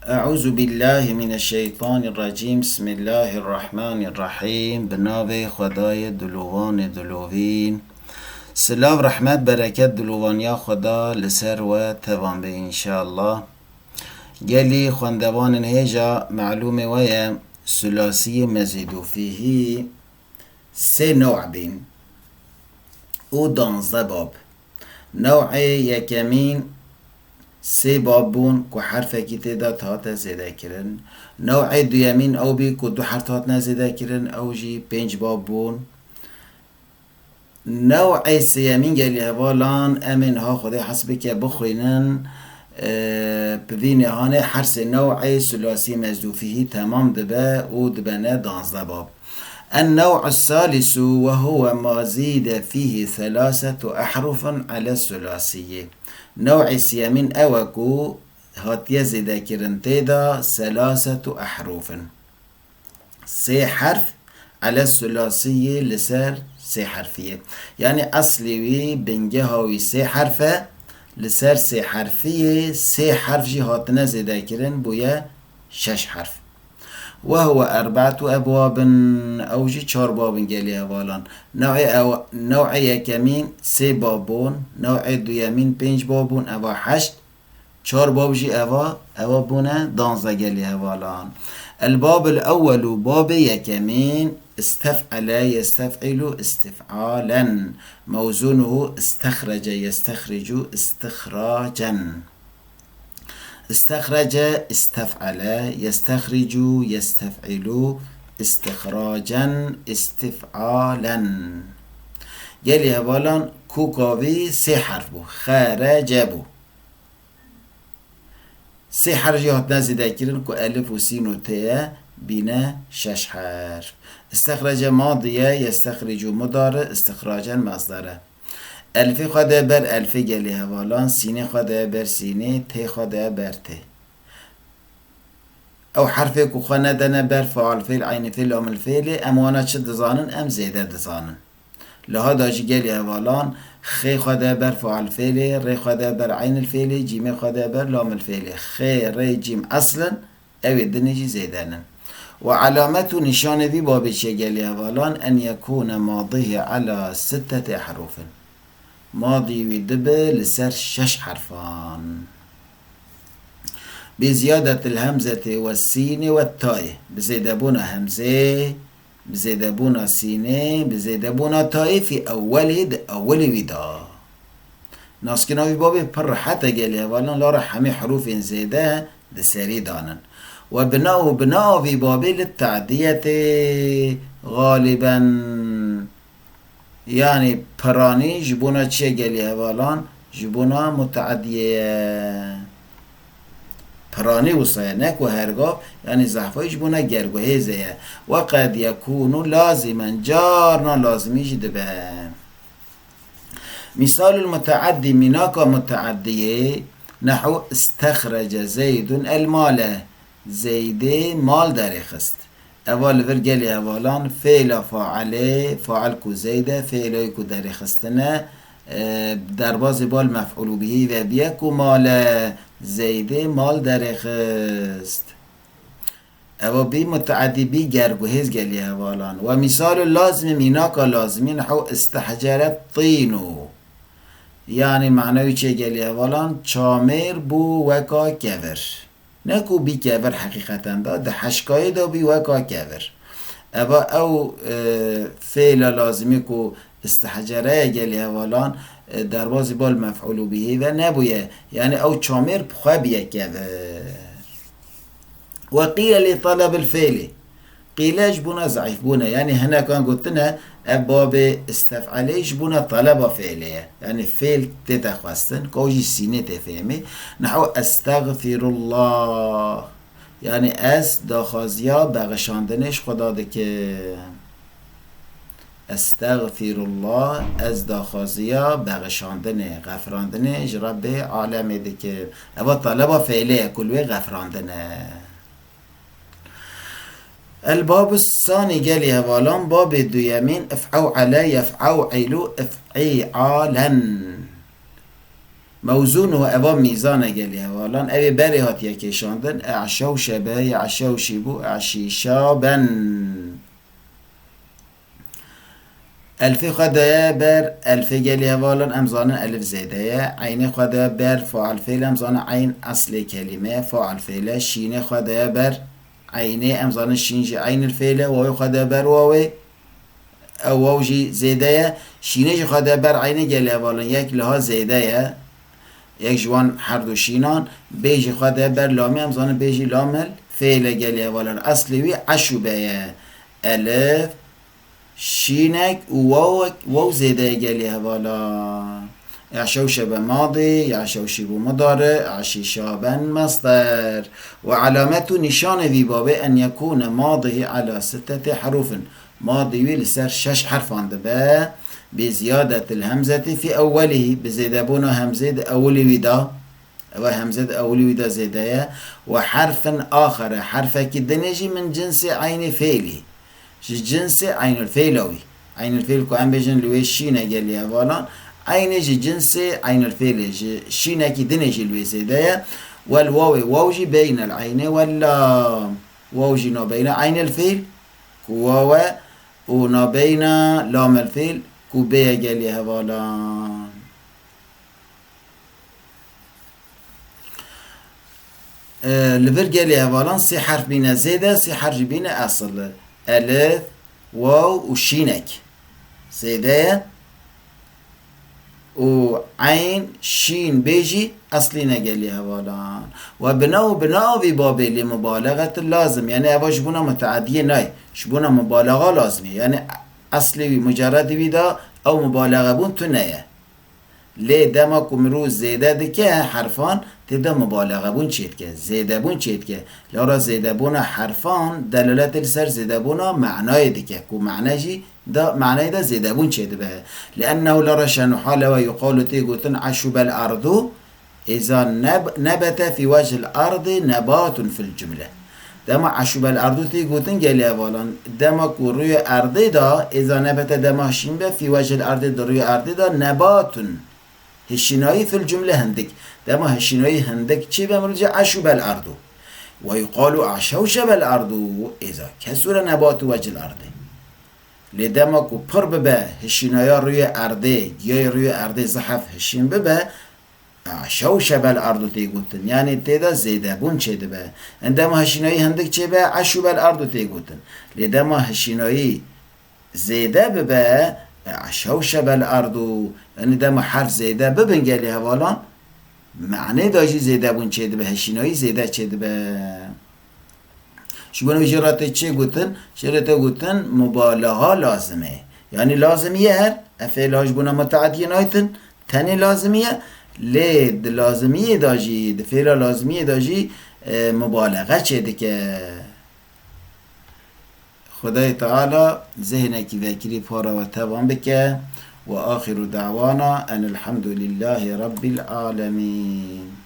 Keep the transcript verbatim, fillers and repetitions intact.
Eûzubîllahimineşşeytanirrecîm. Bismillahirrahmanirrahîm. Bi navê Xwedayê dilovanê dilovîn. Silav, rehmet, bereket, dilovaniya Xweda li ser we tevan be înşallah. Gelî xwendevanên hêja melûmê we ye, sulasiyê mezîdûfîhî sê new' bîn û danzdeh bab. New'ê yekemîn sê bab bûn ku herfekî tê de dihate zêdekirin. New'ê duyemîn ew bî ku du herf hatine zêdekirin, ew jî pênc bab bûn. New'ê sêyemîn gelî hevalan, em ê niha Xwedê hez bike bixwînin, e, bi vî nêhanê her sê new'ê sulasî mezîdûfîhî temam dibe û dibene danzdeh bab. En-new'u salisu ve huve ma zîde fîhî selasetu ehrufin ele sulasiyyi. New'ê sêyemîn ew e ku hatiye zêdekirin tê de selasetu ehrufin. Sê herf ele sulasiyê li ser sê herfiyê. Yanî eslê wî, bingeha wî sê herf e, li ser sê herfiyê sê herf jî hatine zêdekirin, bûye şeş herf. Ve huve erbe'tu ebwabin, ew jî çar babin gelî hevalan. New'ê ew, new'ê yekemîn sê bab bûn, new'ê duyemîn pênc bab bûn, eva heşt. Çar bab jî eva, eva bûne danzdeh gelî hevalan. El-babul ewwelu, babê yekemîn, istef'ele yestef'ilu istif'alen. Mewzûnuhu istexrece yestexricu istixracen. Istexrece istef'ele yestexricu yestef'ilu istixracen istif'alen. Gelî hevalan, kûka vî sê herf bû. Xerece bû. Sê herf jî hatine zêdekirin ku elif û sîn û tê ye, bîne şeş herf. Istexrece madî ye, yestexricu mudari, istixracen mesdar e. Elfê xwe de ber elfê gelî hevalan, sînê xwe de ber sînê, tê xwe de ber tê. Ew herfê ku xwe nedene ber faal fêl, eynî fêl, lamil fêlê, em wana çi dizanin? Em zêde dizanin. Li hada jî gelî hevalan, xê xwe de ber faal fêlê, rê xwe de ber eynil fêlê, cîmê xwe de ber lamil fêlê. Xê, rê, cîm eslin, ew ê dinê jî zêde nin. Û elamet û nîşanê vî babê çi ye gelî hevalan, en yekûne madîhî ela sitteti ehrûfin. Madî wî dibe li ser şeş herfan. Bi ziyadetil hemzetê we sînê we tayê. Bi zêdebûna hemzê, bi zêdebûna sînê, bi zêdebûna tayê fî ewwelê, di ewwelê wî de. Naskirina vî babê pir rehet e gelê hevalan, lara hemî herûfên zêde di serî danin. We bina û bina vî babê li tadiyetê galiben. Yanî piranî ji bona çi ye gelî hevalan? Ji bona muteediyê ye. Piranî wisa ye, ne ku her gav, yanî zehfayî ji bona gerguhêzê ye. Ve qed yekûnu lazîmen, carna lazimî jî dibe. Mîsalul muteeddî, mînaka muteeddiyê, nehu istexrece Zeydun el male, Zeydê mal derêxist. Eva li vir gelê hevalan, fêla failê, fail ku Zeyd e, fêlê ku derêxistine, e, derbazê bal mef'ûlû bihî ve biye ku male, Zeydê mal derêxist. Eva bî muteedî, bî gerguhêz gelê hevalan. Ve mîsalul lazimî, mînaka lazimî, nehu istehceret tînu. Yanî mana wî çi ye gelê hevalan? Çamêr bû weka kevir. Ne ku bî kevir heqîqeten de, di heşkayê de bî weka kevir. Eva ew, e, fêla lazimî ku istehcere ye gelê hevalan, e, derbazî bal mef'ûlû bihî ve nebûye. Yanî ew çamêr bi xwe bîye kevir. Ve qîle li telebil fêlî. Qîle ji bona zeîfbûn e. Yanî hinekan gotine, ev babê istef'elê ji bona teleba fêlê ye. Yanî fêl tête xwestin, ka jî sînê tê fêmî. Nehu estexfirullah. Yanî ez daxwaziya bexşandinê ji Xweda dikim. Estexfirullah, ez daxwaziya bexşandinê, xefrandinê ji Rebbê alemê dikim. Eva teleba fêlê ye ku li wê xefrandin e. El babu sanî gelî hevalan, babê duyemîn, if'ew'ele yef'ew'ilu if'i'alen. Mewzûn û eva mîzan e gelî hevalan. Ev ê berê hatiye kêşandin. E'şewşebe, ye'şewşîbû, e'şîşaben. Elfê xwe daye ber, elfê gelî hevalan, em zanin elif zêde ye. Eynê xwe daye ber, faal fêl, em zanin eyn eslê kelîme ye, faal fêl e. Şînê xwe daye ber, eynê, em zanin şîn jî eynil fêl e. Wawê xwe daye ber wawê, ew waw jî zêde ye. Şînê jî xwe daye ber eynê gelî hevalan, yek liha zêde ye. Yek ji wan herdu şînan. Bê jî xwe daye ber lamê, em zanin bê jî lamil fêl e gelî hevalan. Eslê wî eşûbe ye. Elif, şînek û wawek, waw zêde ye gelî hevalan. E'şewşebe madî, ye'şewşîbû mudari, e'şîşaben mesder. Ve alametu, nîşanê vî babê, en yekûne madihî ala sitteti herûfin. Madî wî li ser şeş herfan dibe. Bi ziyadetil hemzeti fî ewwelihî, bi zêdebûna hemzê di ewilî wî de. Ew hemze di ewilî wî de zêde ye. Ve herfin axere, herfekî dinê jî min cinsê eynê fêlî. Ji cinsê eynul fêla wî. Eynul fêl ku em bêjin li wê şîn e gelî hevalan. Eynê ji cinsê eynul fêlê, ji şînekî dinê jî li wê zêde ye. Wel wawê, waw jî beynel eynê wel lam. Waw jî nabeyna eynel fêl ku waw e û nabeyna lamel fêl ku bê ye gelî hevalan. E, li vir gelê hevalan sê herf bîne zêde, sê herf jî bîne esil. Elif, waw û şînek zêde ye. Û eyn, şîn, bê jî eslî ne gelê hevalan. We bina û bina vî babê lê mubalexe tu lazim. Yani eva ji bona muteediyê nayê. Ji bona mubalexa lazim e. Yani eslê wî, muceredê wî de ew mubalexe bûn tune ye. Lê dema ku mirov zêde dike herfan, tê de mubalexe bûn çê dike, zêde bûn çê dike. Lewra zêdebûna herfan delaletê li ser zêdebûna menayê dike, ku mene jî da, menayê de zêdebûn çê dibe. Li ennehu lewra şenuha lewe yuqalu tê gotin eşûbel ardu, Îza neb-, nebete fî wecihil erdî nebatun fil cumle. Dema eşûbel erdû tê gotin gelê hevalan, dema ku rûyê erdê de, îza nebete dema şîn be, fî wecihil erdî di rûyê erdê de nebatun. Hişînayî fil cumle hindik. Dema hişînayî hindik çê be mirov dibêje eşûbel erdû. Ve yuqalu eşewşebel erdû, îza kesûre nebatu wecihil erdî. Lê dema ku pir bibe, hişînaya rûyê erdê, giyayê rûyê erdê zehf hişîn bibe, E'şewşebel ardu tê gotin. Yanî tê de zêdebûn çêdibe. Endema hişînayî hindik çêbe, eşûbel ardu tê gotin. Lê dema hişînayî zêde bibe, e'şewşebel ardu. Yanî dema herf zêde bibin gelê hevalan, manê de jî zêdebûn çêdibe, hişînayî zêde çêdibe. Ji bo jê re tê çê gotin? Jê re tê gotin mubalaxa lazim e. Yanî lazimî ye her, ev fêla ji bona muteediyê naytin, tenê lazimî ye, lê di lazimiyê de jî, di fêla lazimiyê de jî, e, mubalexe çêdike. Xwedayê Teala zihnekî vekirî para we tevan bike. Ve axiru da'wana enil hemdulillahî rabbil alemîn.